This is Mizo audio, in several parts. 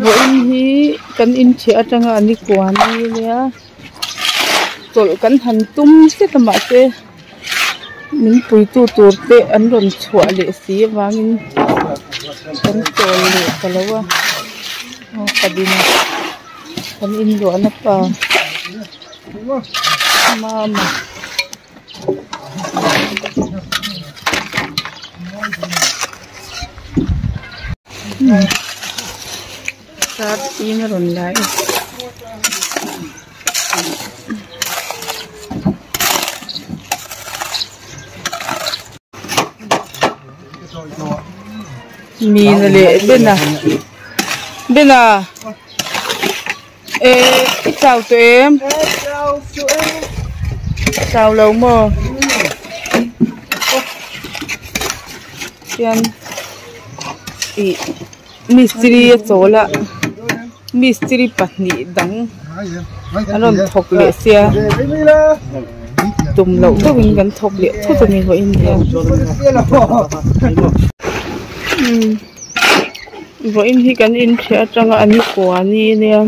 Vawiin hi kan inchhiah atanga an i kuan a nia chawlh kan han tum zet a mahse min puitu tur te an rawn chhuah leh si avangin kan chawl leh ta lo a aw ka ding a kan inluahna pa mama. Car pin a rawn lai mina leh bena bena Eh i chau tawh em? Chau lo maw? Chuan ih mistiri a chawl a mistiri pahnih dang an rawn thawk leh sia tum loh deuhin kan thawk leh thut a ni vawiin hian. Vawiin hi kan inchhia atanga an kua ni ania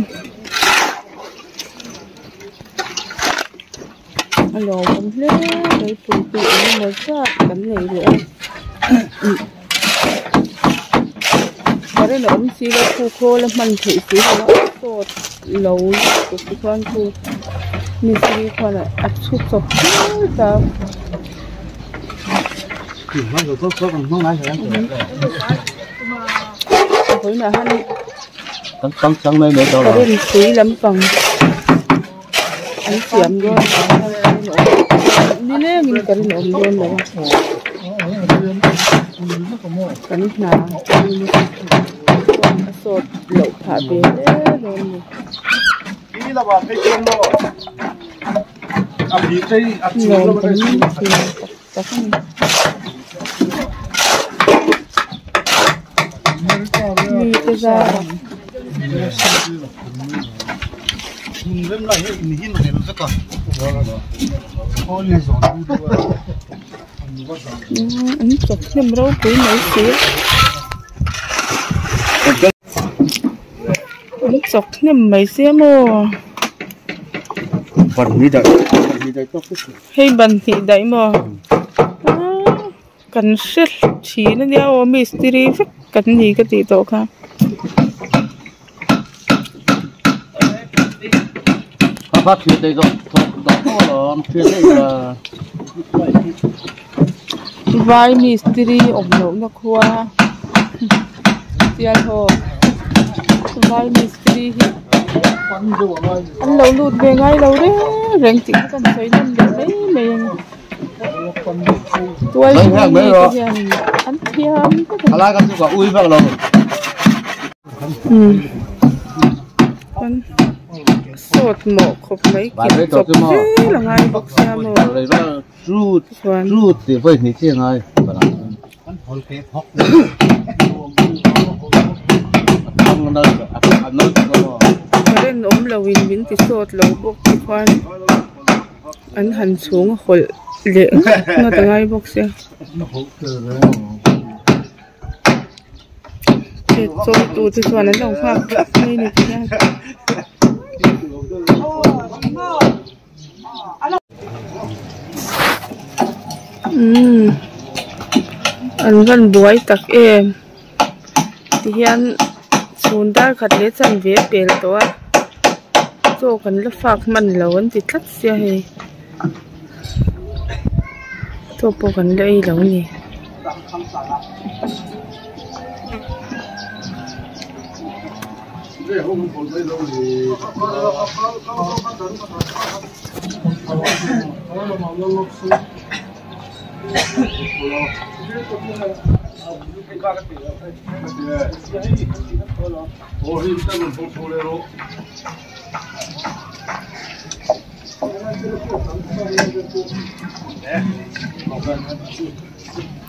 a lawmawm hle mai pui pawh eng emaw zat kan nei leh a current a awm si lo khu khawl a hman theih si lo a sawt lo lutuk te chuan khu mistiri khuan a chhu chawp zel a. Vawiinah hian current hrui lampang an siam dawn nilengin current a awm dawn lo a kan hna a sawt loh phah ve hle dawn a ni. Lawm kan thin tak tak a ni. Mi te zarah an chawp hnem ropui mai si an chawp hnem mai sia maw. Hei ban hnih daih maw aaa kan hre thin ania aw mistiri vek kan ni ka tih tawh kha. Vai mistiri awm lohna khua sial haw vai mistiri hi an lo lut ve ngai lo reng reng tih kha kan sawi nawn leh mai mai a ni tual chhung mi te hian an thiam vek a ni umm chuan sawt mawh khawp mai kil chawp zel a ngai bawk sia maw. Chuan current awm lo in min ti sawt lo bawk te khuan an han chhung a hawlh leh ngawt ngawt a ngai bawk sia chet chawi tu te chuan an lo nghak thap mai ni ti hian. Umm an van buai tak em tihian chhun dar khat leh chanve a pel tawh a chaw kan la fak hman lo an ti tlat sia hei chaw pawh kan la ei lo a ni.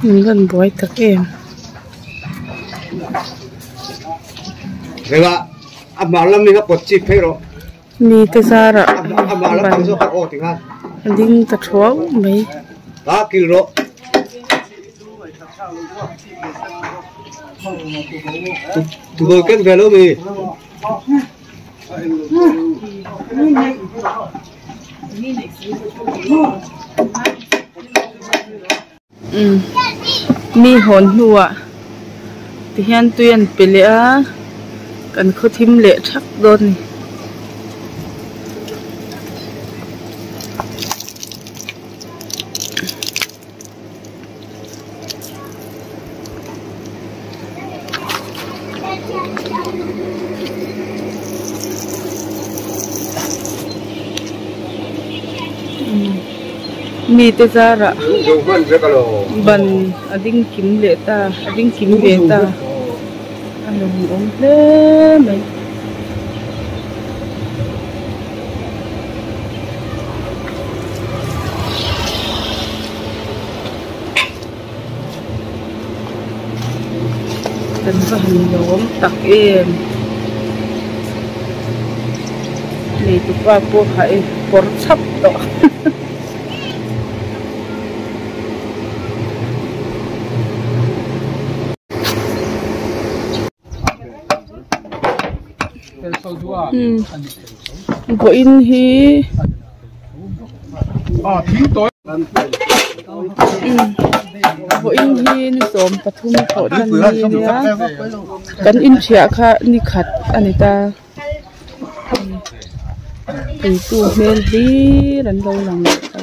An van buai tak em. Mi te zarah ban a ding ta thuau mai. Mi hawn hnuah tihian tui an pe leh a kan khaw thim leh thak dawn a ni. Mite zarah ban a ding kim leh ta a ding kim ve ta a lawmawm hle mai. Kan va han lawm tak em neitupa pawh ha e kawr chhap tawh. Vawiin hi vawiin hi ni 13 thawh tan ni ania kan inṭhiah kha ni khat a ni ta puitu hmel hlir an lo lang leh ta.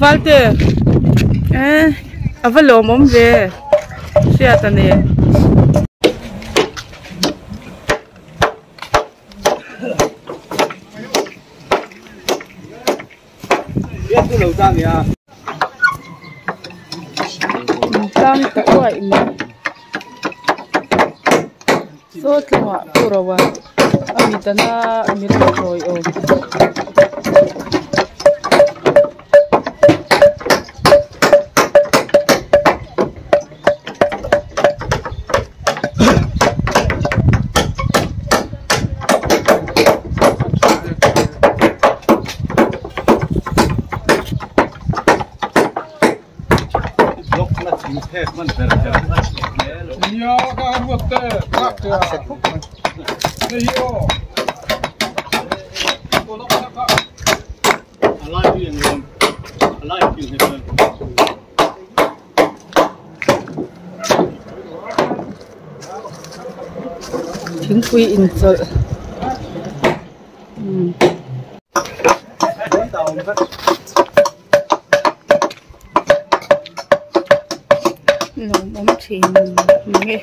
Valte eh a va lawmawm ve hriat a ni. Tlang ta uaih mai saw tlangah pawh ro a a mitana min rawn sawi awm. Thingpui inchawlh lawmawm thin mang e.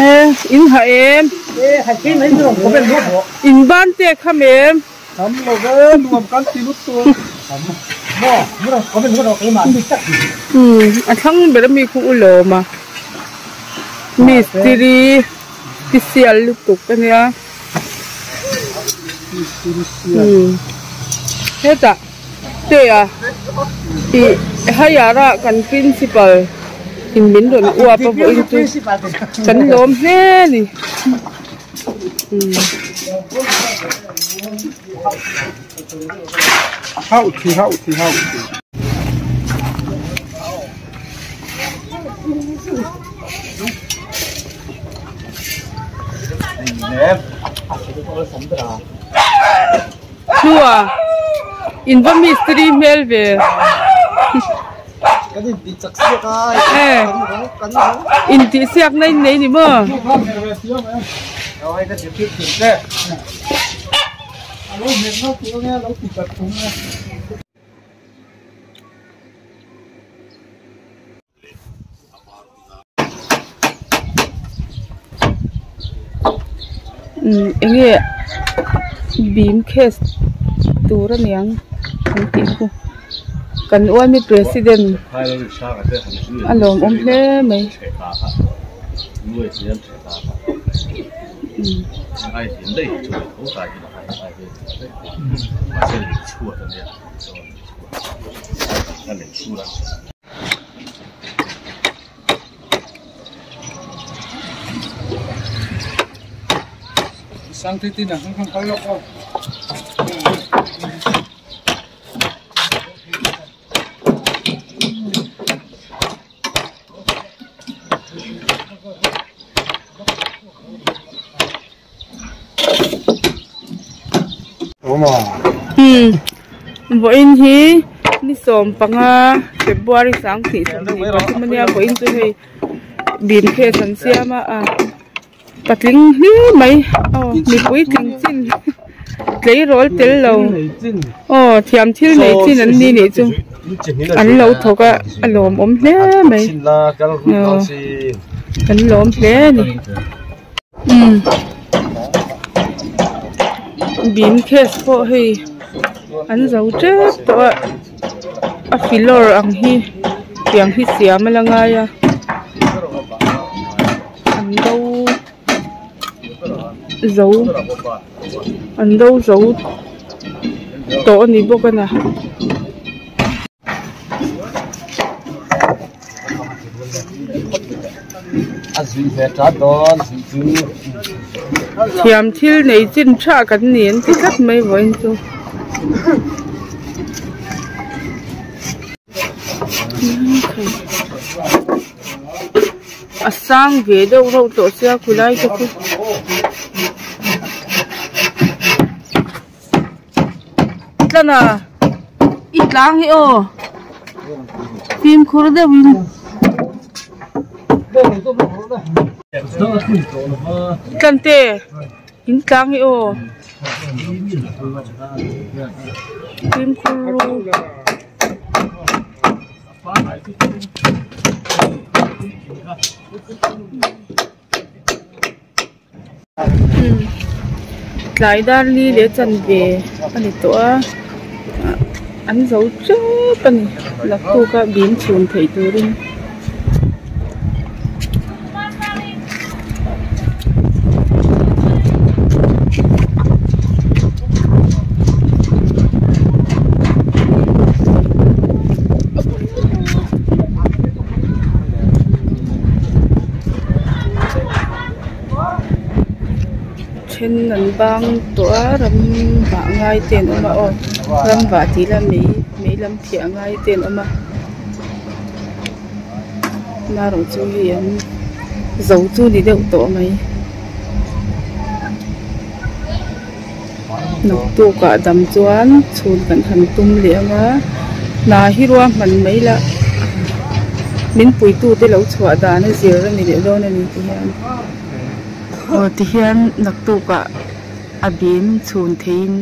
E in ha em in ban te kham em a thlang ber ami khu u lawm a mistiri ti sial lutuk ania hetah te a ih higher a kan principal in min rawn uap a vawiin chu kan lawm hle a ni. Hlua in va mistiri hmel ve intih siak na in nei ni maw. Eng nge bim case tur a niang an tih chu kan uaimi president a lawmawm hle mai. Umm vawiin hi ni 15 February 2025 ania vawiin chu hei bim case an siam a a patling hlim mai aw mipui tling chin tleirawl tel lo aw thiam thil nei chin an ni nih chu an lo thawk a a lawmawm hle mai aw an lawm hle a ni umm bim case pawh hei an zo tep tawh a a filawr ang hi tiang hi siam a la ngai a. An do zo an do zo tawh a ni bawk a na. Thiam thil nei chin tha kan ni an ti tlat mai vawiin chu. A sang ve deuh reuh tawh sia khulai te chu tlana i tlang hi aw fimkhur deuhin tlante in tlang hi aw fimkhur ru. Tlai dar li leh chanve a ni tawh a an zo tep a ni naktuk a bim chhun theih turin. Then an bang tawh a ram vah ngai te an awm a aw ram vah tih ila mei mei lam phiah ngai te an awm a marawh chu hei an zo chu ni deuh tawh mai naktuk ah dam chuan chhun kan han tum leh ang a hna hi ruahman mai lah min puitu te lo chhuah dan a zir a ni leh dawn a ni ti hian aw ti hian naktuk ah a bim chhun theihin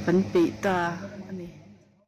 kan peih ta.